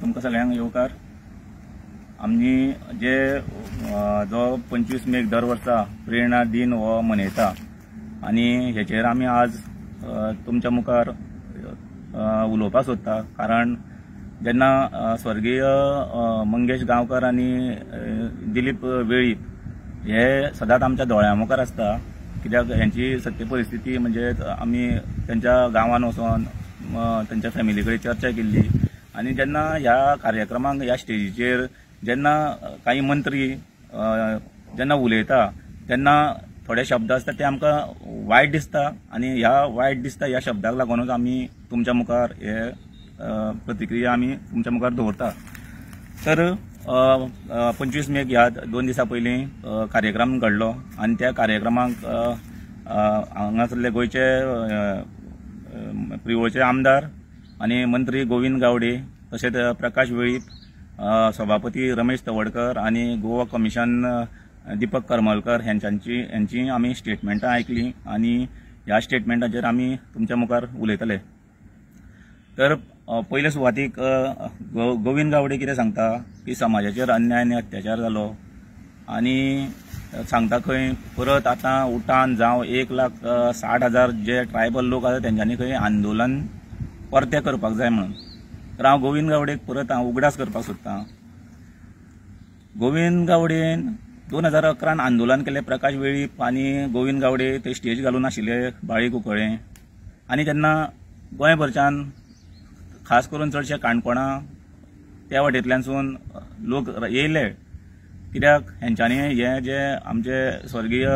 तुमकां सगळ्यांक येवकार. आमी जे जो 25 मेक दर वर्सा प्रेरणा दिन हो मनयता आनी हेचेर आमी आज तुमच्या मुखार उलोवपाक सोदता. कारण जेन्ना स्वर्गीय मंगेश गांवकर आनी दिलीप वेळीप हे सदांच आमच्या दोळ्यां मुखार आसता, कित्याक हेंची सत्य परिस्थिती म्हणजे आमी तेंच्या गांवान वचोन तेंच्या फॅमिली कडेन चर्चा केल्ली आनी जेन्ना ह्या कार्यक्रमाक ह्या स्टेजीचेर जेन्ना काही मंत्री जेन्ना उलयता तेन्ना थोडे शब्द आसता ते आमकां वायट दिसता आनी ह्या वायट दिसता ह्या शब्दाक लागूनच आमी तुमच्या मुखार हे प्रतिक्रिया आमी तुमच्या मुखार दवरता. तर 25 मेक ह्या 2 दिसां पयलीं कार्यक्रम घडलो आनी त्या कार्यक्रमाक हांगासरले गोंयचे प्रियोळचे आमदार आनी मंत्री गोविंद गावडे, तशेंच प्रकाश वेळीप, सभापती रमेश तवडकर आनी गोवा कमिशन दीपक करमलकर हेंची आमी स्टेटमेंटां आयकली आनी ह्या स्टेटमेंटाचेर आमी तुमच्या मुखार उलयतले. तर पयले सुवातीक गोविंद गावडे कितें सांगता की समाजाचेर अन्याय आनी अत्याचार जालो आनी सांगता खंय परत आतां उटान जावं 1,60,000 जे ट्रायबल लोक आसा तेंच्यांनी खंय आंदोलन परतें करपाक जाय म्हणून. तर हांव गोविंद गावडेक परत हांव उगडास करपाक सोदतां. गोविंद गावडेन 2011 आंदोलन केलें. प्रकाश वेळीप आनी गोविंद गावडे ते स्टेज घालून आशिल्ले बाळी कुंकळ्ळें आनी तेन्ना गोंयभरच्यान खास करून चडशे काणकोणा त्या वाटेंतल्यानसून लोक येयले, कित्याक हेंच्यांनी हे जे आमचे स्वर्गीय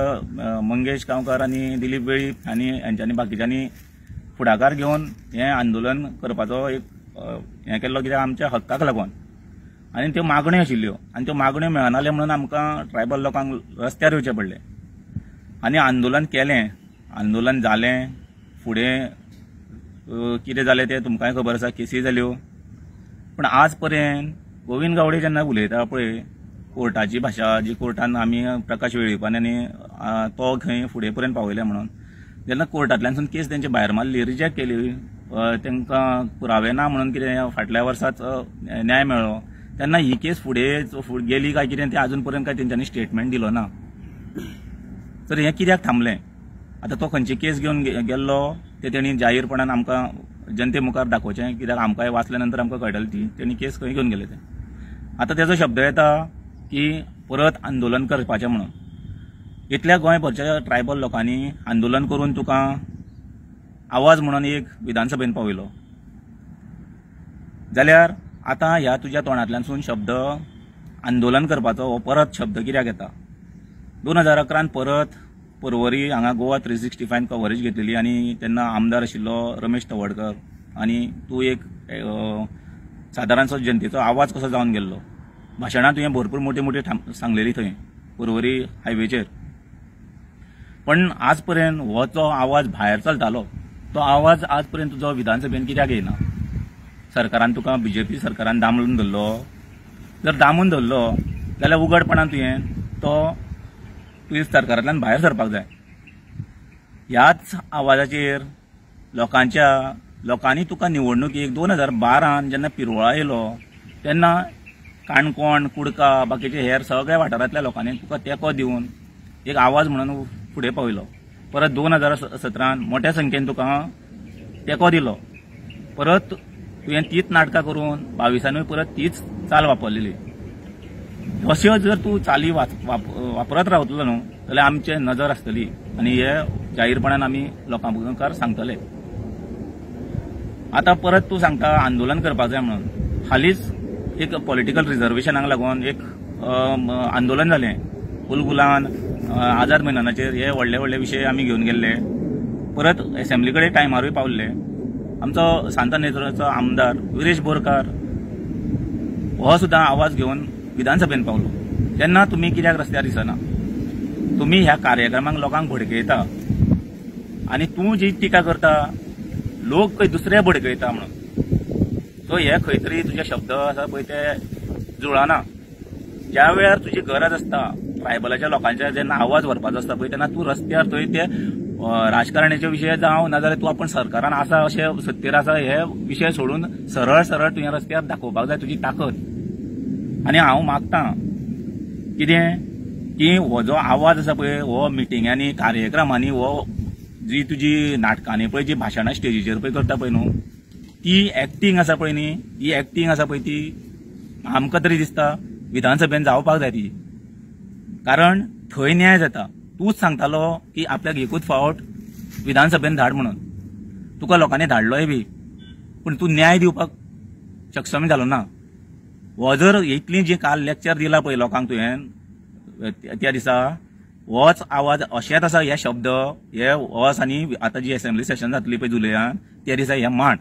मंगेश गांवकर आनी दिलीप वेळीप आनी हेंच्यांनी बाकीच्यांनी फुडाकार घेवन हें आंदोलन करपाचो एक हें केल्लो, कित्याक आमच्या हक्काक लागून आनी त्यो मागण्यो आशिल्ल्यो आनी त्यो मागण्यो मेळनासल्यो म्हणून आमकां ट्रायबल लोकांक रस्त्यार येवचें पडलें आनी आंदोलन केलें. आंदोलन जालें, फुडें कितें जालें तें तुमकांय खबर आसा, केसी जाल्यो. पूण आज पर्यंत गोविंद गावडे जेन्ना उलयता पळय कोर्टाची भाशा जी कोर्टान आमी प्रकाश वेळीपान आनी तो खंय फुडें पर्यंत पावयले म्हणून जेन्ना कोर्टांतल्यानसून केस तेंची भायर मारली, रिजेक्ट केली, तांकां पुरावे ना म्हणून कितें फाटल्या वर्साच न्याय मेळ्ळो, तेन्ना ही केस फुडें गेली काय कितें तें आजून पर्यंत काय तेंच्यांनी स्टेटमेंट दिलो ना. तर हें कित्याक थांबलें? आतां तो खंयची केस घेवन गेल्लो ते तेणी जाहीरपणान आमकां जनते मुखार दाखोवचें, कित्याक आमकांय वाचल्या नंतर आमकां कळटलें ती तेणी केस खंय घेवन गेले ते. आतां तेजो शब्द येता की परत आंदोलन करपाचें म्हणून. इतल्या गोंयभरच्या ट्रायबल लोकांनी आंदोलन करून तुका आवाज म्हणून एक विधानसभेन पावयलो, जाल्यार आतां ह्या तुज्या तोंडांतल्यानसून शब्द आंदोलन करपाचो हो परत शब्द कित्याक येता? 2011 परत पर्वरी हांगा गोवा 365 कवरेज घेतलेली आनी तेन्ना आमदार आशिल्लो रमेश तवडकर आनी तूं एक सादारणसो जनतेचो आवाज कसो जावन गेल्लो. भाशणां तुवें भरपूर मोटी मोटी सांगलेली थंय पर्वरी हायवेचेर, पण आज पर्यंत हो जो आवाज भायर चलतालो तो आवाज आज पर्यंत तुजो विधानसभेन कित्याक येयना? सरकारान तुका बीजेपी सरकारान दामून धरलो, जर दामून धरलो जाल्यार उघडपणान तुवें तो तुवें सरकारांतल्यान भायर सरपाक जाय. ह्याच आवाजाचेर लोकांनी तुका निवडणुकेक 2012 जेन्ना पिरवळा येयलो तेन्ना काणकोण, कुडका, बाकीचे हेर सगळ्या वाठारांतल्या लोकांनी तुका तेंको दिवन एक आवाज म्हणून फुडें पावयलो. परत 2017 मोठ्या संख्येन तुका तेंको दिलो. परत तुवें तीच नाटकां करून 22 परत तीच चाल वापरलेली. अश्यो जर तूं चाली वापरत रावतलो न्हू जाल्यार आमचे नजर आसतली आनी हे जाहीरपणान आमी लोकां मुखार सांगतले. आतां परत तूं सांगता आंदोलन करपाक जाय म्हणून. हालींच एक पॉलिटिकल रिजर्वेशनाक लागून एक आंदोलन जालें उलगुलान, आझाद मैदानाचेर हे व्हडले व्हडले विशय आमी घेवन गेल्ले. परत एसेंब्ली कडेन टायमारूय पावल्ले. आमचो सांतानेत्राचो आमदार विरेश बोरकार हो सुद्दां आवाज घेवन विधानसभेन पावलो. तेन्ना तुमी कित्याक रस्त्यार दिसना? तुमी ह्या कार्यक्रमाक लोकांक भडकयता आनी तूं जी टिका करता लोक खंय दुसरे भडकयता म्हणून. सो हे खंय तरी तुजे शब्द आसा पळय ते जुळना. ज्या वेळार तुजी गरज आसता ट्रायबलाच्या लोकांच्या जेन्ना आवाज व्हरपाचो आसता पळय तेन्ना तूं रस्त्यार थंय ते राजकारणाचे विशय जावं नाजाल्यार तूं आपूण सरकारान आसा अशें सत्तेर आसा हे विशय सोडून सरळ सरळ तुवें रस्त्यार दाखोवपाक जाय तुजी ताकद. आनी हांव मागतां कितें की हो जो आवाज आसा पळय हो मिटिंगांनी कार्यक्रमांनी हो जी तुजी नाटकांनी पळय जी भाशणां स्टेजीचेर पळय करता पळय न्हू ती एक्टींग आसा पळय न्ही, ही एक्टींग आसा पळय ती आमकां तरी दिसता विधानसभेन जावपाक जाय ती, कारण थंय न्याय जाता. तूंच सांगतालो की आपल्याक एकूच फावट विधानसभेन धाड म्हणून, तुका लोकांनी धाडलोय बी, पूण तूं न्याय दिवपाक सक्षम जालो ना. हो जर इतली जी काल लेक्चर दिला पळय लोकांक तुवें त्या दिसा, होच आवाज अशेंच आसा, हे शब्द हे होच, आनी आतां जी एसेंब्ली सेशन जातली पळय जुलयान त्या दिसा हे मांड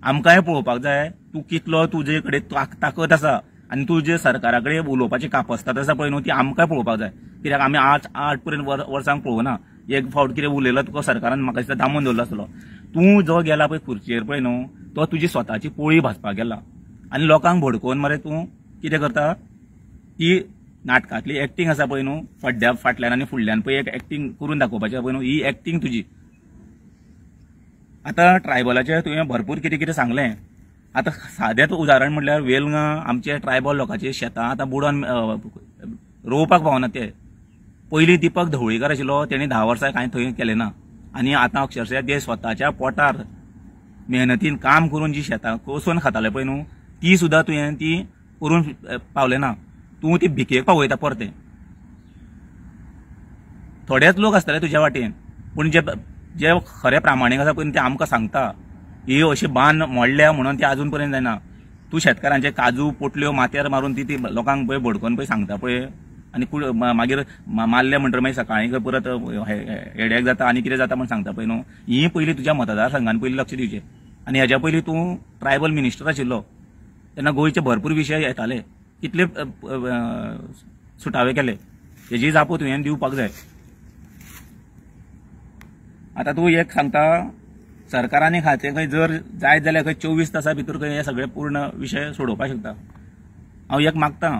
आमकांय पळोवपाक जाय तूं कितलो तुजे कडेन ताकद आसा आनी तुजे सरकारा कडेन उलोवपाची कापस्तात आसा पळय न्हू ती आमकांय पळोवपाक जाय. कित्याक आमी 8 पर्यंत वर्सांक पळोवना, एक फावट कितें उलयलो तुका सरकारान म्हाका दिसता दामून दवरलो आसतलो. तूं जो गेला पळय खुर्चेर पळय न्हू तो तुजी स्वताची पोळी भाजपाक गेला आनी लोकांक भडकोवन मरे तूं कितें करता, ती नाटकांतली एक्टींग आसा पळय न्हू फड्ड्या फाटल्यान आनी फुडल्यान पळय एक एक्टींग करून दाखोवपाची पळय न्हू, ही एक्टींग तुजी. आतां ट्रायबलाचें तुवें भरपूर कितें कितें सांगलें. आतां सादेंच उदाहरण म्हटल्यार वेलंगां आमचे ट्रायबल लोकांची शेतां आतां बुडोन रोवपाक पावना ते. पयलीं दीपक ढवळीकर आशिल्लो तेणी 10 वर्सां कांय थंय केलें ना, आनी आतां अक्षरशः ते स्वताच्या पोटार मेहनतीन काम करून जी शेतां कोसोवन खाताले पळय न्हू ती सुद्दां तुवें ती करून पावलें ना, तूं ती भिकेक पावयता परतें. थोडेच लोक आसतले तुज्या वाटेन, पूण जे जे खरे प्रामाणीक आसा पळय ते आमकां सांगता ही अशी बांद मोडल्या म्हणून ती अजून पर्यंत जायना. तूं शेतकारांचे काजू पोटल्यो माथ्यार मारून ती ती लोकांक पळय भडकोवन पळय सांगता पळय, आनी मागीर मारले म्हणटर मागीर सकाळीं परत हेडेक जाता आनी कितें जाता म्हण सांगता पळय न्हू. ही पयलीं तुज्या मतदारसंघान पयलीं लक्ष दिवचें. आनी हेज्या पयलीं तूं ट्रायबल मिनिस्टर आशिल्लो तेन्ना गोंयचे भरपूर विशय येताले, कितले सुटावे केले हेजी जापो तुवें दिवपाक जाय. आतां तूं एक सांगता सरकारांनी खातें खंय जर जायत जाल्यार खंय 24 तासां भितर खंय हे सगळे पूर्ण विशय सोडोवपाक शकता. हांव एक मागता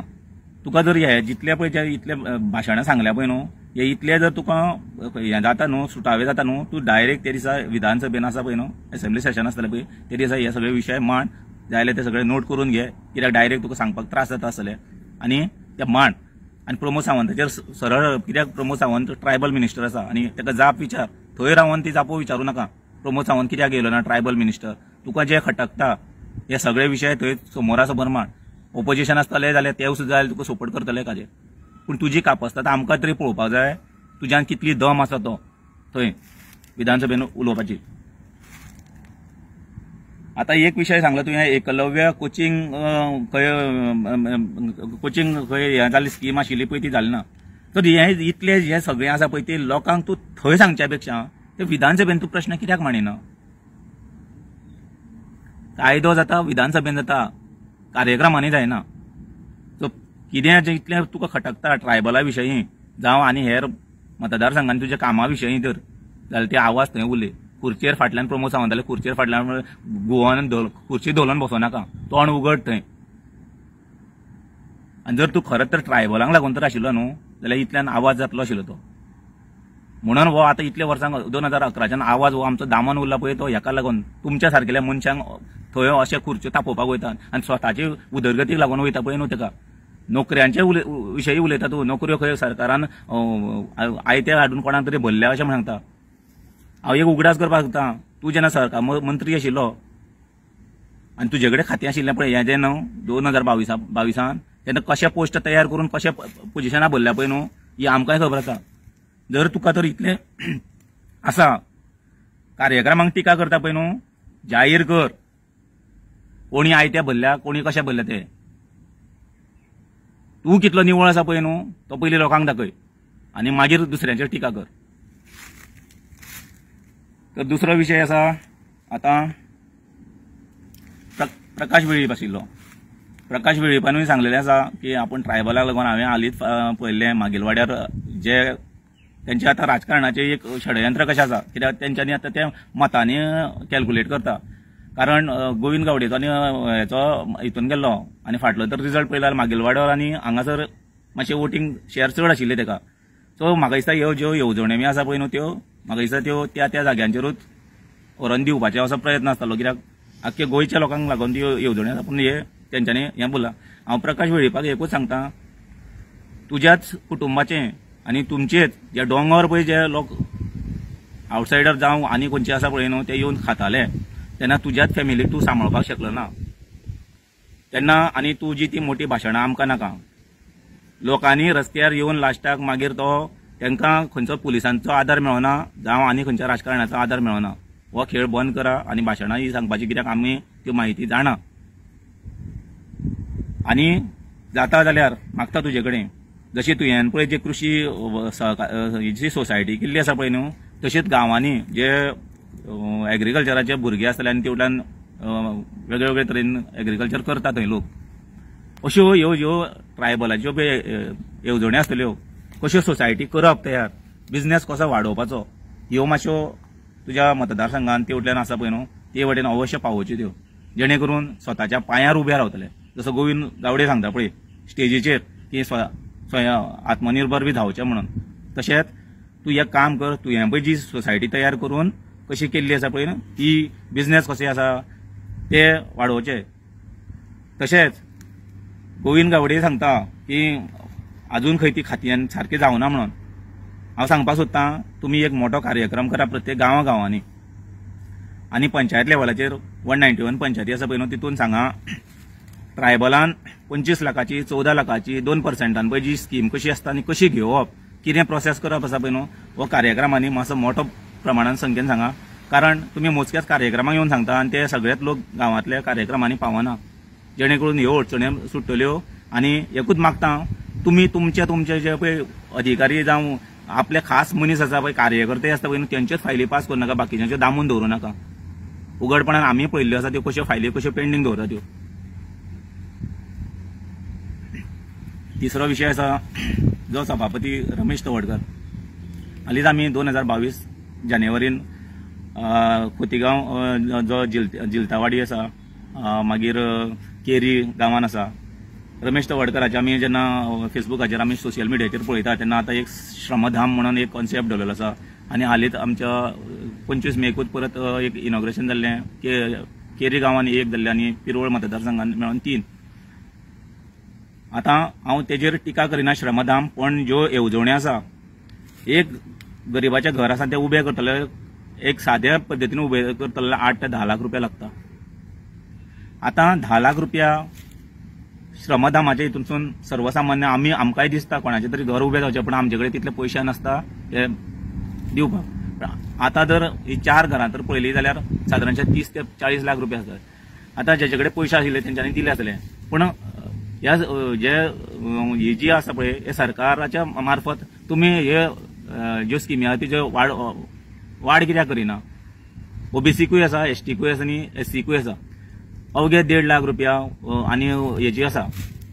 तुका, जर हे जितले पळय जे इतले भाशणां सांगल्या पळय न्हू हे इतले जर तुका हें जाता न्हू सुटावे जाता न्हू, तूं डायरेक्ट ते दिसा विधानसभेन आसा पळय न्हू एसेंब्ली सेशन आसतलें पळय ते दिसा हे सगळे विशय मांड, जाय जाल्यार ते सगळे नोट करून घे, कित्याक डायरेक्ट तुका सांगपाक त्रास जाता आसतले. आनी ते मांड आनी प्रमोद सावंताचेर सरळ, कित्याक प्रमोद सावंत ट्रायबल मिनिस्टर आसा आनी ताका जाप विचार, थंय रावन ती जापो विचारूं नाका प्रमोद सावंत कित्याक येयलो ना ट्रायबल मिनिस्टर. तुका जे खटकता हे सगळे विशय थंय समोरा समोर मांड. ओपोजिशन आसतले जाल्यार ते सुद्दां जाल्यार तुका सपोर्ट करतले काजे, पूण तुजी कापस्तात आमकां तरी पळोवपाक जाय तुज्यान कितली दम आसा तो थंय विधानसभेन उलोवपाची. आतां एक विशय सांगलो तुवें, एकलव्य कोचिंग खंय कोचिंग खंय हें जाली स्कीम आशिल्ली पळय ती जाली ना. तर हे इतले हे सगळें आसा पळय ते लोकांक तूं थंय सांगच्या पेक्षा ते विधानसभेन तूं प्रश्न कित्याक मांडिना? कायदो जाता विधानसभेन जाता, कार्यक्रमांनी जायना. सो कितें इतलें तुका खटकता ट्रायबला विशयी जावं आनी हेर मतदारसंघान तुज्या कामा विशयी तर जाल्यार ते आवाज थंय उलय. खुर्चेर फाटल्यान प्रमोद सावंत खुर्चेर फाटल्यान गोवन खुर्ची धोलून बसो नाका, तोंड उगड थंय. आनी जर तूं खरेंच तर ट्रायबलांक लागून तर आशिल्लो न्हू जाल्यार इतल्यान आवाज जातलो आशिल्लो तो. म्हणून हो आतां इतल्या वर्सांक 2011च्यान आवाज हो आमचो दामन उरला पळय तो हेका लागून तुमच्या सारकेल्या मनशांक थंय अशे खुर्च्यो तापोवपाक वयता आनी स्वताचे उदरगतीक लागून वयता पळय न्हू. ताका नोकऱ्यांचे विशयी उलयता तूं, नोकऱ्यो खंय सरकारान आयते हाडून कोणाक तरी भरल्या अशें म्हण सांगता. हांव एक उगडास करपाक सोदता, तूं जेन्ना सरकार मंत्री आशिल्लो आनी तुजे कडेन खातें आशिल्लें पळय हें जें न्हू 2022 तेन्ना कशे पोस्ट तयार करून कशे पोजिशनां भरल्या पळय न्हू ही आमकांय खबर आसा. जर तुका तर इतलें आसा कार्यक्रमांक टिका करता पळय न्हू, जाहीर कर कोणी आयत्या भरल्या कोणी कशें भरल्या ते. तूं कितलो निवळ आसा पळय न्हू तो पयलीं लोकांक दाखय आनी मागीर दुसऱ्यांचेर टिका कर. तर दुसरो विशय आसा आतां प्रकाश वेळीप आशिल्लो. प्रकाश वेळीपानूय सांगलेलें आसा की आपूण ट्रायबलाक लागून हांवें हालींच पळयल्लें मागीलवाड्यार जे तेंचे आतां राजकारणाचें एक षडयंत्र कशें आसा, कित्याक तेंच्यांनी आतां ते मतांनी कॅल्कुलेट करता. कारण गोविंद गावडेचो आनी हेचो हितून गेल्लो आनी फाटलो तर रिजल्ट पळयल्यार मागीलवाड्यार आनी हांगासर मातशें वोटींग शेअर चड आशिल्ले तेका. सो म्हाका दिसता ह्यो ज्यो येवजण्यो बी आसा पळय न्हू त्यो म्हाका दिसता त्यो त्या त्या जाग्यांचेरूच व्हरून दिवपाचो असो प्रयत्न आसतालो, कित्याक आख्खे गोंयच्या लोकांक लागून त्यो येवजण्यो आसा. पूण हे तेंच्यांनी हें बोला. हांव प्रकाश वेळीपाक एकूच सांगता, तुज्याच कुटुंबाचें आनी तुमचेच जे दोंगर पळय जे लोक आवटसायडर जावं आनी खंयचे आसा पळय न्हू ते येवन खाताले तेन्ना तुज्याच फॅमिलीक तूं सांबाळपाक शकलो ना तेन्ना, आनी तुजी ती मोठी भाशणां आमकां नाका. लोकांनी रस्त्यार येवन लास्टाक मागीर तो तांकां खंयचो पुलिसांचो आदार मेळना जावं आनी खंयच्या राजकारणाचो आदार मेळना. हो खेळ बंद करा आनी भाशणां ही सांगपाची, कित्याक आमी त्यो म्हायती जाणा. आनी जाता जाल्यार मागता तुजे कडेन, जशी तुवें पळय जे कृशी सहकार जी सोसायटी केल्ली आसा पळय न्हू, तशीच गांवांनी जे एग्रीकल्चराचे भुरगे आसतले आनी ते वयल्यान वेगळे वेगळे तरेन एग्रीकल्चर करता थंय लोक, अश्यो ह्यो ह्यो ट्रायबलाच्यो येवजण्यो आसतल्यो, कश्यो सोसायटी करप तयार, बिजनेस कसो वाडोवपाचो, ह्यो मातश्यो तुज्या मतदारसंघान ते वटल्यान आसा पळय न्हू ते वटेन अवश्य पावोवच्यो त्यो, जेणे करून स्वताच्या पांयार उबे रावतले. जसो गोविंद गावडे सांगता पळय स्टेजीचेर की स्वयं आत्मनिर्भर बी जावचें म्हणून, तशेंच तूं एक काम कर, तुवें पळय जी सोसायटी तयार करून कशी केल्ली आसा पळय न्हू ती बिजनेस कशें आसा ते वाडोवचे. तशेंच गोविंद गावडे सांगता की अजून खंय ती खात्यान सारकी जावना म्हणून. हांव सांगपाक सोदतां, तुमी एक मोठो कार्यक्रम करा प्रत्येक गांवा गांवांनी आनी पंचायत लेवलाचेर 191 पंचायती आसा पळय न्हू तितून सांगा ट्रायबलान 25 लाखाची 14 लाखाची 2% पळय जी स्कीम कशी आसता आनी कशी घेवप, कितें प्रोसेस करप आसा पळय न्हू, हो कार्यक्रमांनी मातसो मोठो प्रमाणान संख्येन सांगा. कारण तुमी मोजक्याच कार्यक्रमांक येवन सांगता आनी ते सगळेच लोक गांवांतल्या कार्यक्रमांनी पावना, जेणे करून ह्यो अडचण्यो सुट्टल्यो. आनी एकूच मागता, तुमी तुमचे तुमचे जे पळय अधिकारी जावं आपले खास मनीस आसा पळय कार्यकर्ते आसता पळय न्हू तेंच्योच फायली पास करूं नाका, बाकीच्यांच्यो दामून दवरूं नाका. उघडपणान आमी पळयल्ल्यो आसा त्यो कश्यो फायली कश्यो पेंडींग दवरता त्यो. तिसरो विशय आसा जो सभापती रमेश तवडकर. हालींच आमी 2022 जानेवारीन खोतीगांव जो जिलतावाडी आसा, मागीर केरी गांवान आसा, रमेश तवडकराचे आमी जेन्ना फेसबुकाचेर आमी सोशल मिडियाचेर पळयता तेन्ना आतां एक श्रमधाम म्हणून एक कॉन्सेप्ट दवरलेलो आसा. आनी हालींच आमच्या 25 मेकूच परत एक इनॉग्रेशन जाल्लें, केरी गांवान एक जाल्लें आनी पिरवळ मतदारसंघान मेळून 3. आतां हांव तेजेर टिका करिना श्रमधाम, पण ज्यो येवजण्यो आसा, एक गरिबाचें घर आसा तें उबें करतले एक साद्या पद्दतीन उबें करतले 8 ते 10 लाख रुपया लागता. आतां 10 लाख रुपया श्रमधामाच्या हितूनसून सर्वसामान्य आमी आमकांय दिसता कोणाचें तरी घर उबें जावचें, पूण आमचे कडेन तितले पयशे नासता ते दिवपाक. आतां जर ही 4 घरां तर पळयली जाल्यार सादारणशे 30 ते 40 लाख रुपया आसतात. आतां जेचे कडेन पयशे आशिल्ले तेंच्यांनी दिले आसले, पूण ह्या जे ही जी आसा पळय हे सरकाराच्या मार्फत तुमी हे ज्यो स्किमी आसा तेज्यो वाड कित्याक करिना? ओबीसीकूय आसा, एसटीकूय आसा आनी एससीकूय आसा. अवघे 1.5 लाख रुपया आनी हेजी आसा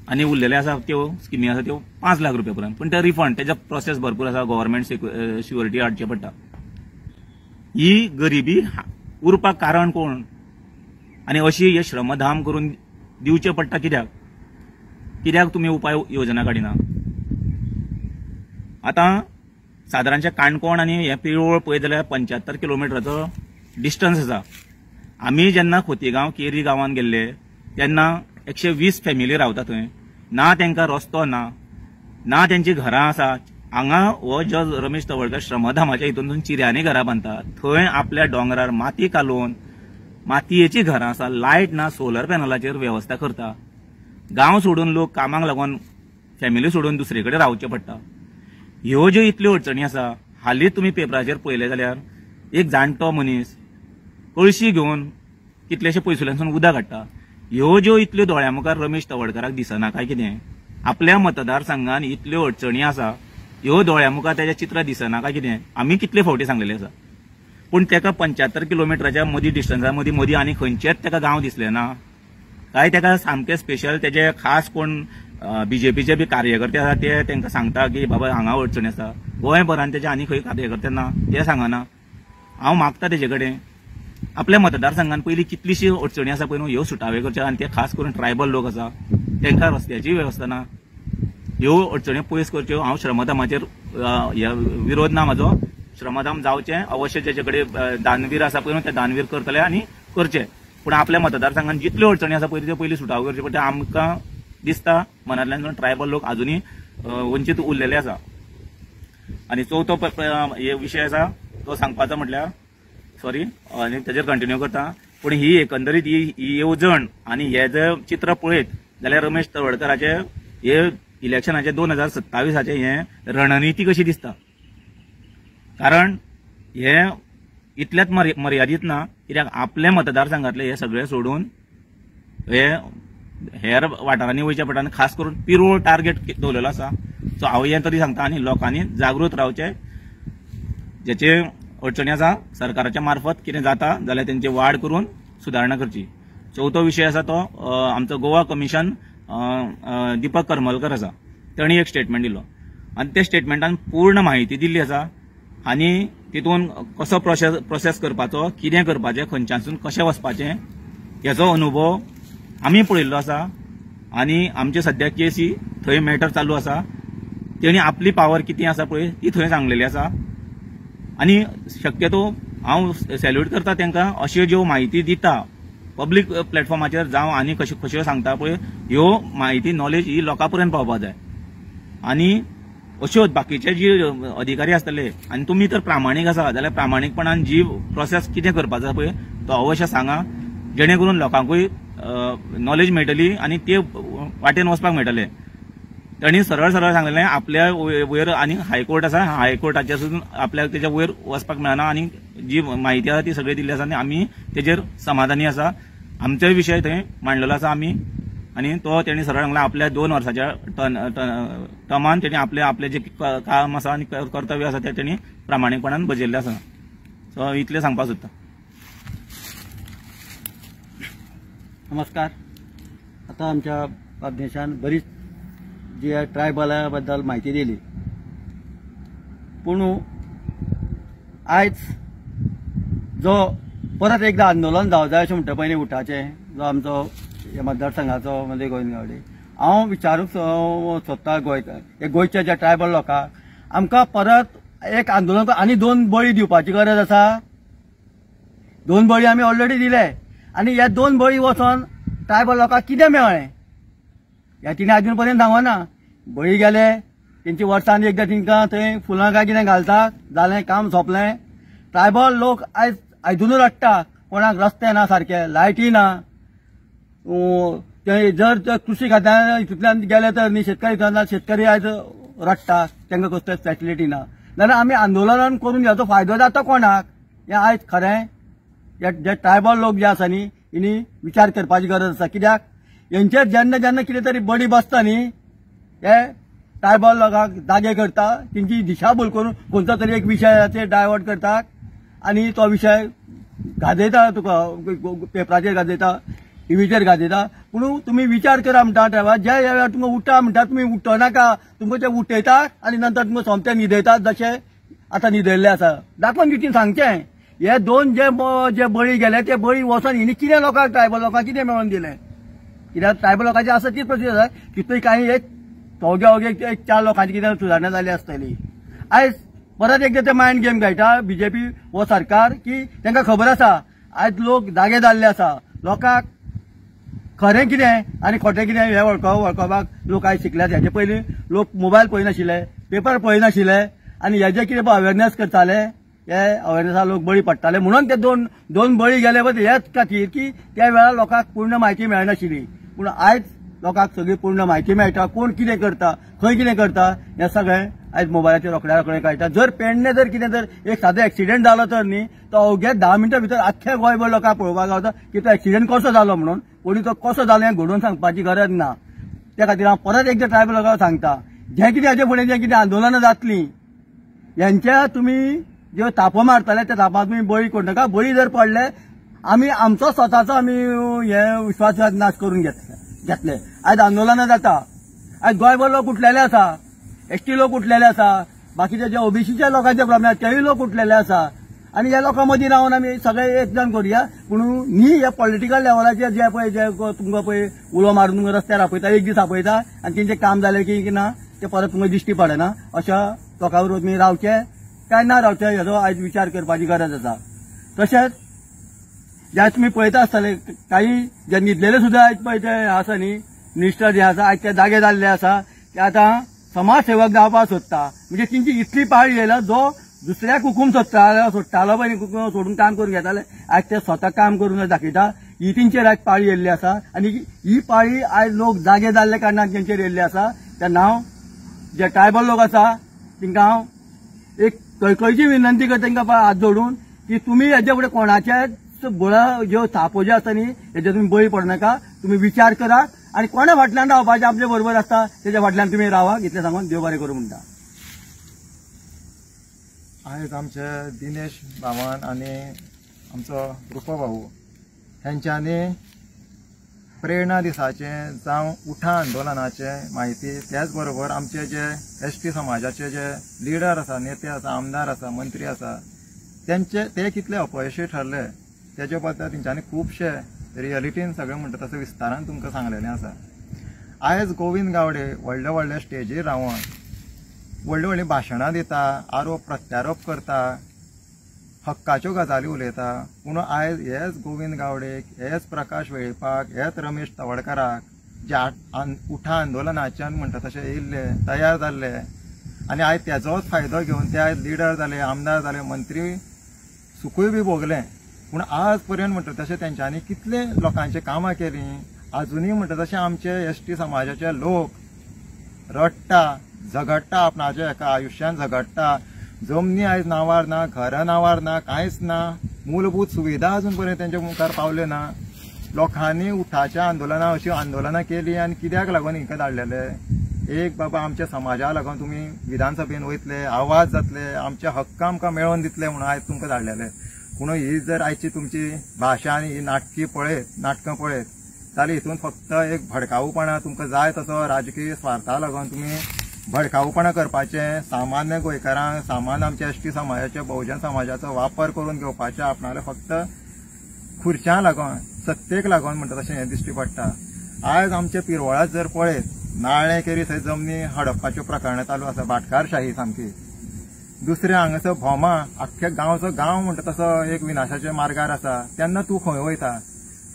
आनी उरलेले आसा त्यो स्किमी आसा त्यो 5 लाख रुपया पर्यंत, पूण ते रिफंड तेजे प्रोसेस भरपूर आसा, गव्हर्मेंट सिक्युरिटी हाडचें पडटा. ही गरिबी उरपाक कारण कोण? आनी अशी हे श्रमधाम करून दिवचें पडटा कित्याक? कित्याक तुमी उपाय योजना काडिना? आतां सादारणशें काणकोण आनी हें पिळवळ पळयत जाल्यार 75 किलोमिटराचो डिस्टन्स आसा. आमी जेन्ना खोतीगांव केरी गांवान गेल्ले तेन्ना 120 फॅमिली रावता थंय, ना तांकां रस्तो ना, ना तेंची घरां आसा. हांगा हो जो रमेश तवडकर श्रमधामाच्या हितून चिऱ्यांनी घरां बांदता, थंय आपल्या दोंगरार माती कालोवन मातयेची घरां आसा, लायट ना, सोलर पॅनलाचेर वेवस्था करता. गांव सोडून लोक कामाक लागून फॅमिली सोडून दुसरे कडेन रावचें पडटा. ह्यो ज्यो इतल्यो अडचणी आसा, हालींच तुमी पेपराचेर पळयलें जाल्यार एक जाणटो मनीस कळशी घेवन कितलेशे पयसुल्ल्यानसून उदक हाडटा. ह्यो ज्यो इतल्यो दोळ्या मुखार रमेश तवडकराक दिसना काय कितें? आपल्या मतदारसंघान इतल्यो अडचणी आसा, ह्यो दोळ्या मुखार तेजें चित्र दिसना काय कितें? आमी कितले फावटी सांगलेले आसा, पूण तेका 75 किलोमिटराच्या मदीं डिस्टन्सा मदीं मदीं आनी खंयचेच तेका गांव दिसले ना काय? तेका सामकें स्पेशल तेजे खास कोण बीजेपीचे बी कार्यकर्ते आसा ते तांकां सांगता की बाबा हांगा अडचणी आसा. गोंयभरान तेजे आनी खंय कार्यकर्ते ना ते सांगना. हांव मागता तेजे कडेन आपल्या मतदारसंघान पयलीं कितलीशी अडचणी आसा पळय न्हू, ह्यो सुटावे करच्यो. आनी ते खास करून ट्रायबल लोक आसा तांकां रस्त्याची वेवस्था ना, ह्यो अडचणी पयस करच्यो. हांव श्रमधामाचेर विरोध ना म्हाजो, श्रमदान जावचें अवश्य, जेचे कडेन दानवीर आसा पळय ते दानवीर करतले आनी करचे, पूण आपल्या मतदारसंघान जितल्यो अडचणी आसा पळय त्यो पयलीं सुटावो करच्यो पडटा. आमकां दिसता मनांतल्यान ट्रायबल लोक अजुनूय वंचीत उरलेले आसा. आनी चवथो विशय आसा तो सांगपाचो म्हटल्यार सॉरी आनी तेजेर कंटिन्यू करता, पूण ही एकंदरीत ही येवजण आनी हे जे चित्र पळयत जाल्यार रमेश तवडकराचे हे इलेक्शनाचे 2027 हे रणनिती कशी दिसता, कारण हे इतल्याच मर्यादीत ना, कित्याक आपले मतदारसंघातले हे सगळे सोडून हे हेर वाठारांनी वयचे पडटा आनी खास करून पिरोळ टार्गेट दवरलेलो आसा. सो हांव हें तरी सांगता आनी लोकांनी जागृत रावचें, जेचे अडचणी आसा सरकाराच्या मार्फत कितें जाता जाल्यार तेंची वाड करून सुदारणा करची. चवथो विशय आसा तो आमचो गोवा कमिशन दीपक करमलकर आसा, तांणी एक स्टेटमेंट दिलो आनी त्या स्टेटमेंटान पूर्ण म्हायती दिल्ली आसा आनी तितून कसो प्रोसेस करपाचो, कितें करपाचें, खंयच्यानसून कशें वचपाचें हेचो अनुभव आमी पळयल्लो आसा आनी आमचे सद्या केसी थंय मॅटर चालू आसा. तेणी आपली पावर कितें आसा पळय ती थंय सांगलेली आसा आनी शक्यतो हांव सॅल्यूट करता तांकां अश्यो ज्यो म्हायती दिता पब्लीक प्लॅटफॉर्माचेर जावं आनी कश्यो कश्यो सांगता पळय ह्यो म्हायती नॉलेज ही लोकां पर्यंत पावपाक जाय. आनी अश्यो बाकीचे जे अधिकारी आसतले आनी तुमी तर प्रामाणीक आसा जाल्यार प्रामाणीकपणान जी प्रोसेस कितें करपाचो आसा पळय तो अवश्य सांगा, जेणे करून लोकांकूय नॉलेज मेळटली आनी ते वाटेन वचपाक मेळटले. तांणी सरळ सरळ सांगलें आपल्या वयर आनी हायकोर्ट आसा, हायकोर्टाचेर सुद्दां आपल्याक तेच्या वयर वचपाक मेळना आनी जी म्हायती आसा ती सगळी दिल्ली आसा आनी आमी तेजेर समाधानी आसा. आमचोय विशय थंय मांडलेलो आसा आमी आनी तो तेणी सरळ सांगला आपल्या 2 वर्साच्या टर्मान तेणी आपले आपले जे काम आसा आनी कर्तव्य आसा ते तेणी प्रामाणीकपणान बजयल्लें आसा. सो इतलें सांगपाक सोदता. नमस्कार. आता आमच्या बाबदेशान बरीच जी ट्रायबला बद्दल म्हायती दिली, पूण आयज जो परत एकदा आंदोलन जावं जाय अशें म्हणटा पयलीं उठाचें जो आमचो मतदारसंघाचो म्हणजे गोविंद गावडे, हांव विचारूंक सोदता गोंयच्या गोंयच्या ज्या ट्रायबल लोकांक आमकां परत एक आंदोलन आनी 2 बळी दिवपाची गरज आसा. 2 बळी आमी ऑलरेडी दिले आनी ह्या 2 बळी वचोन ट्रायबल लोकांक कितें मेळ्ळें ह्या तिणें आजून पर्यंत सांगना. बळी गेले तेंची वर्सान एकदां तेंकां थंय फुलां काय कितें घालता, जालें काम सोंपलें. ट्रायबल लोक आयज आयदुनूच रडटा, कोणाक रस्ते ना सारके, लायटी ना. ते जर कृषी खात्यान हितूंतल्यान गेले तर न्ही शेतकरी शेतकरी आयज रडटा, तांकां कसलेच फॅसिलिटी ना. जाल्यार आमी आंदोलन करून हेचो फायदो जाता कोणाक हें आयज खरें जे ट्रायबल लोक जे आसा न्ही हिणी विचार करपाची गरज आसा. कित्याक हेंचेर जेन्ना जेन्ना कितें तरी बडी बसता न्ही हे ट्रायबल लोकांक जागे करता, तेंची दिशाभूल करून खंयचो तरी एक विशयाचेर डायवर्ट करतात आनी तो विशय गाजयता, तुका पेपराचेर गाजयता, टिवीचेर गाजयता. पूण तुमी विचार करा म्हणटा ड्रायव्हर, ज्या वेळार तुमकां उठा म्हणटा तुमी उठनाका, तुमकां ते उठयतात आनी नंतर तुमकां सोमते न्हिदयतात जशें आतां न्हिदयल्ले आसा. दाखोवन दिवची सांगचें हे 2 जे बळी गेले ते बळी वचोन हिणी कितें लोकांक ट्रायबल लोकांक कितें मेळोवन दिलें? कित्याक ट्रायबल लोकांची आसा तीच प्रस्न आसा तितूय कांय एक चौगे अवघे एक 4 लोकांची कितें सुदारणा जाली आसतली. आयज परत एकदां ते मायंड गेम खेळटा बीजेपी हो सरकार की तांकां खबर आसा आयज लोक जागे जाल्ले आसा, लोकांक खरें कितें आनी खोटें कितें हें वळखपाक लोक आयज शिकल्यात. हेजे पयलीं लोक मोबायल पळयनाशिल्ले, पेपर पळयनाशिल्ले आनी हेजे कितें अवेरनेस करताले, हे अवेरनेसा लोक बळी पडटाले. म्हणून ते दोन बळी गेले पळय हेच खातीर की त्या वेळार लोकांक पूर्ण म्हायती मेळनाशिल्ली. पूण आयज लोकांक सगळी पूर्ण म्हायती मेळटा, कोण कितें करता, खंय कितें करता हें सगळें आयज मोबायलाचेर रोखड्या रोखडें कळटा. जर पेडणे जर कितें जर एक सादो एक्सिडेंट जालो तर न्ही तो अवघे 10 मिनटां भितर आख्खे गोंयभर लोकांक पळोवपाक गावता की तो एक्सिडेंट कसो जालो म्हणून. कोणी तो कसो जालो हें घडोवन सांगपाची गरज ना. त्या खातीर हांव परत एकदां ट्रायबल लोकांक सांगता, जें कितें हाजे फुडें जें कितें आंदोलनां जातलीं हेंच्या तुमी ज्यो थापो मारतले त्या थापाक तुमी बळी करूं नाका. बळी जर पडले आमी आमचो स्वताचो आमी हे विश्वासघात नाश करून घेतले. आयज आंदोलनां जाता, आयज गोंयभर लोक उठलेले आसा, एसटी लोक उठलेले आसा, बाकीचे जे ओबीसीच्या लोकांचे प्रॉब्लेम आसा तेय लोक उठलेले आसा. आनी ह्या लोकां मदीं रावन आमी सगळे एकजाण करुया. पूण न्ही ह्या पॉलिटिकल लेवलाचेर जे पळय जे तुमकां पळय उलो मारून तुमकां रस्त्यार आपयता, एक दीस आपयता आनी तेंचें काम जालें की ना ते परत तुमकां दिश्टी पडना. अशा लोकां बरोबर तुमी रावचे, काय ना रावचें हेजो आयज विचार करपाची गरज आसा. तशेंच ज्या तुमी पळयता आसतले काही जे न्हिदलेले सुद्दां आयज पळय ते आसा न्ही मिनिस्टर जे आसा आयज ते जागे जाल्ले आसा ते आतां समाजसेवक जावपाक सोदता. म्हणजे तेंची इतली पाळी येयला जो दुसऱ्याक हुकूम सोडटालो पळय न्ही सोडून काम करून घेताले आयज ते स्वता काम करून दाखयता. ही तेंचेर आयज पाळी येयल्ली आसा आनी ही पाळी आयज लोक जागे जाल्ले कारणान तेंचेर येयल्ली आसा. तेन्ना हांव जे ट्रायबल लोक आसा तेंकां हांव एक कळकळीची विनंती करता तेंकां हात जोडून की तुमी हेजे फुडें कोणाच्याच बळा ज्यो थापो ज्यो आसता न्ही हेजे तुमी बळी पडनाका. तुमी विचार करा आनी कोणा फाटल्यान रावपाचें आमचे बरोबर आसता तेज्या फाटल्यान तुमी रावा. इतलें सांगून देव बरें करूं म्हणटा. आयज आमचे दिनेश भावान आनी आमचो रुपा भाऊ हेंच्यांनी प्रेरणा दिसाचें जावं उठा आंदोलनाचें म्हायती, त्याच बरोबर आमचे जे एस टी समाजाचे जे लिडर आसा, नेते आसा, आमदार आसा, मंत्री आसा, तेंचे ते कितले अपयशी ठरले तेजे बद्दल तेंच्यांनी खुबशे रियलिटीन सगळें म्हणटा तसं विस्तारान तुमकां सांगलेलें आसा. आयज गोविंद गावडे व्हडले व्हडले स्टेजीर रावन व्हडली व्हडली भाशणां दिता, आरोप प्रत्यारोप करता, हक्काच्यो गजाली उलयता, पूण आयज हेच गोविंद गावडेक, हेच प्रकाश वेळीपाक, हेच रमेश तवडकाराक जे उठा आंदोलनाच्यान म्हणटा तशें येयल्ले, तयार जाल्ले आनी आयज तेजोच फायदो घेवन ते आयज लिडर जाले, आमदार जाले, मंत्री सुखूय बी भोगले, पूण आज पर्यंत म्हणटा तशें तेंच्यांनी कितले लोकांची कामां केलीं. आजुनूय म्हणटा तशें आमचे एस टी समाजाचे लोक रडटा, झगडटा, आपणाच्या एका आयुश्यान झगडटा. जमनी आयज नांवार ना, घरां नांवार ना, कांयच ना, मूलभूत सुविधा अजून पर्यंत तेंच्या मुखार पावले ना. लोकांनी उठाच्या आंदोलनां अशी आंदोलनां केली आनी कित्याक लागून हिंका धाडलेले? एक बाबा आमच्या समाजा लागून तुमी विधानसभेन वयतले, आवाज जातले, आमचे हक्क आमकां मेळोवन दितले म्हणून आयज तुमकां धाडलेले. पूण ही जर आयची तुमची भाशा आनी ही नाटकां पळयत जाल्यार हितून फक्त एक भडकावूपणा, तुमकां जाय तसो राजकीय स्वार्था लागून तुमी भडकावूपणा करपाचें, सामान्य गोंयकारांक, सामान्य आमच्या एस टी समाजाचे, बहुजन समाजाचो वापर करून घेवपाचें आपणाले फक्त खुर्च्यां लागून, सत्तेक लागून म्हणटा तशें हें दिश्टी पडटा. आयज आमच्या पिरवळांत जर पळयत नाळे केरी थंय जमनी हडपपाच्यो प्रकरणां चालू आसा, भाटकारशाही सामकी. दुसरें हांगासर भोमा आख्ख्या गांवचो गांव म्हणटा तसो एक विनाशाच्या मार्गार आसा, तेन्ना तूं खंय वयता?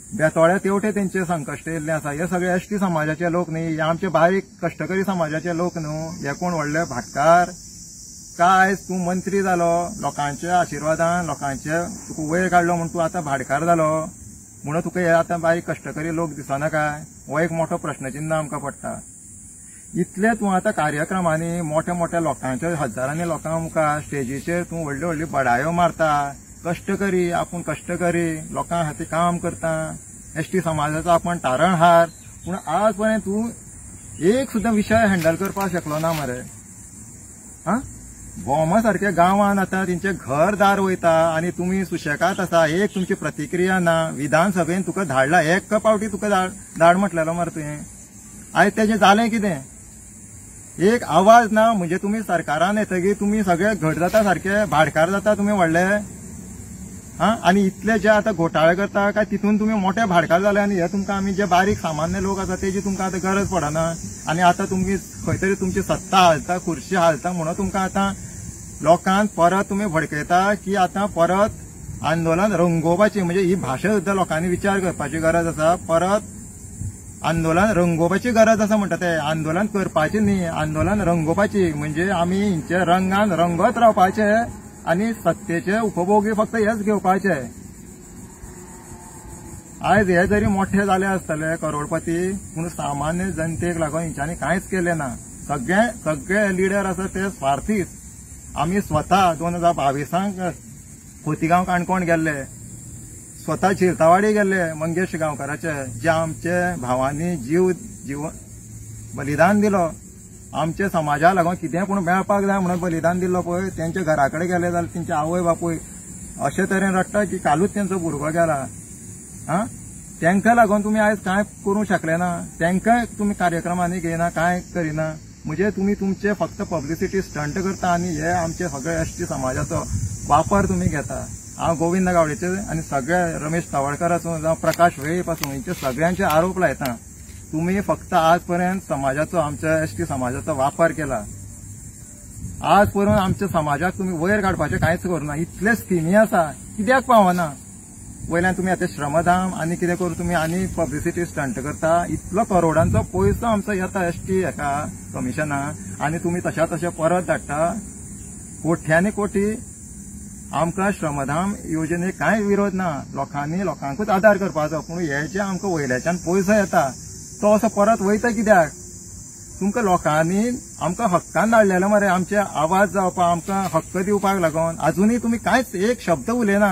बेतोड्या तेवटे तेंचे संकश्ट येयल्लें आसा. हे सगळे एस टी समाजाचे लोक न्ही, हे आमचे बारीक कश्टकरी समाजाचे लोक न्हू, हे कोण व्हडले भाटकार काय? आयज तूं मंत्री जालो लोकांच्या आशिर्वादान, लोकांचे तुका वयर काडलो म्हूण तूं आतां भाटकार जालो म्हणून तुका हे आतां बारीक कश्टकरी लोक दिसना काय? हो एक मोठो प्रश्नचिन्ह आमकां पडटा. इतले तूं आतां कार्यक्रमांनी मोठ्या मोठ्या लोकांच्या, हजारांनी लोकां मुखार स्टेजीचेर तूं व्हडल्यो व्हडल्यो बडायो मारता, कश्टकरी, आपूण कश्टकरी लोकां खातीर काम करता, एस टी समाजाचो आपण तारणहार, पूण आज पर्यंत तूं एक सुद्दां विशय हँडल करपाक शकलो ना मरे. आं, भोमा सारक्या गांवान आतां तेंचे घरदार वयता आनी तुमी सुशेगाद आसा, एक तुमची प्रतिक्रिया ना. विधानसभेन तुका धाडला, एक पावटी तुका धाड म्हटलेलो मरे तुवें, आयज तेजें जालें कितें? एक आवाज ना. म्हणजे तुमी सरकारान येतकीर तुमी सगळे घट जाता, सारके भाटकार जाता तुमी व्हडले. आं, आनी इतले जे आतां घोटाळे करता काय तितून तुमी मोठे भाटकार जाले आनी हे तुमकां आमी जे बारीक सामान्य लोक आसा तेजी तुमकां आतां गरज पडना. आनी आतां तुमी खंय तरी तुमची सत्ता हालता, खुर्शी हालता म्हणून तुमकां आतां लोकांक परत तुमी भडकयता की आतां परत आंदोलन रंगोवपाची, म्हणजे ही भाशा सुद्दां लोकांनी विचार करपाची गरज आसा. परत आंदोलन रंगोवपाची गरज आसा म्हणटा ते, आंदोलन करपाचें न्ही, आंदोलन रंगोवपाची. म्हणजे आमी हिंचे रंगान रंगत रावपाचे आनी सत्तेचे उपभोगी फक्त हेच घेवपाचे. आयज हे जरी मोठे जाले आसतले करोडपती, पूण सामान्य जनतेक लागून हिंच्यांनी कांयच केलें ना. सगळे सगळे लिडर आसा ते स्वार्थीच. आमी स्वता 2022 खोतीगांव काणकोण गेल्ले, स्वता शिरतावाडी गेल्ले मंगेश गांवकाराचे, जे आमचे भावांनी जीव जीव बलिदान दिलो आमच्या समाजा लागून, कितें पूण मेळपाक जाय म्हणून बलिदान दिल्लो पळय. तेंच्या घरा कडेन गेले जाल्यार तेंचे आवय बापूय अशे तरेन रडटा की कालूच तेंचो भुरगो गेला. आं, तेंकां लागून तुमी आयज कांय करूंक शकले ना, तेंकां तुमी कार्यक्रमांनी घेयना, कांय करिना. म्हणजे तुमी तुमचे फक्त पब्लिसिटी स्टंट करता आनी हे आमचे सगळे एस टी समाजाचो वापर तुमी घेता. हांव गोविंद गावडेचे आनी सगळे रमेश तवडकर आसूं जावं प्रकाश वेळीप आसूं, हेंचे सगळ्यांचे आरोप लायता. तुमी फक्त आज पर्यंत समाजाचो, आमच्या एस टी समाजाचो वापर केला. आज पर्यंत आमच्या समाजाक तुमी वयर काडपाचें कांयच करूना. इतले स्किमी आसा कित्याक पावना. वयल्यान तुमी आतां श्रमधाम आनी कितें करून तुमी आनी पब्लिसिटी स्टंट करता. इतलो करोडांचो पयसो आमचो येता एसटी हेका कमिशना आनी तुमी तशा तशें परत धाडटा. कोट्यांनी कोटी. आमकां श्रमधाम योजनेक कांय विरोध ना, लोकांनी लोकांकूच आदार करपाचो. पूण हे जे आमकां वयल्याच्यान पयसो येता तो असो परत वयता कित्याक? तुमकां लोकांनी आमकां हक्कान धाडलेलो मरे, आमचे आवाज जावपाक, आमकां हक्क दिवपाक लागून. अजुनूय तुमी कांयच एक शब्द उलयना.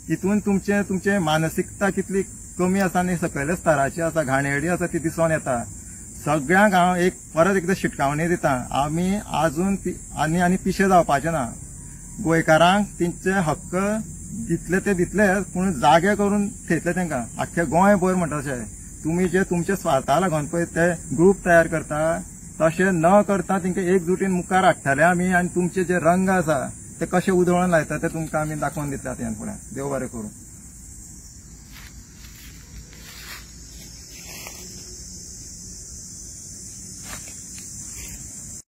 हितून तुमचे तुमचे मानसिकता कितली कमी आसा आनी सकयल्या स्तराची आसा, घाणेरडी आसा ती दिसून येता. सगळ्यांक हांव एक परत एकदां शिटकावणी दिता, आमी आजून आनी आनी पिशे जावपाचे ना. गोंयकारांक तेंचे हक्क दितले ते दितले, पूण जागे करून थेयतले तांकां आख्खे गोंयभर म्हणटा तशें. तुमी जे तुमच्या स्वार्था लागून पळय ते ग्रूप तयार करता तशें न करता तांकां एकजुटीन मुखार हाडटले आमी आनी तुमचे जे रंग आसा ते कशे उधळून लायता ते तुमकां आमी दाखोवन दितले आतां ह्यान फुडें. देव बरें करूं.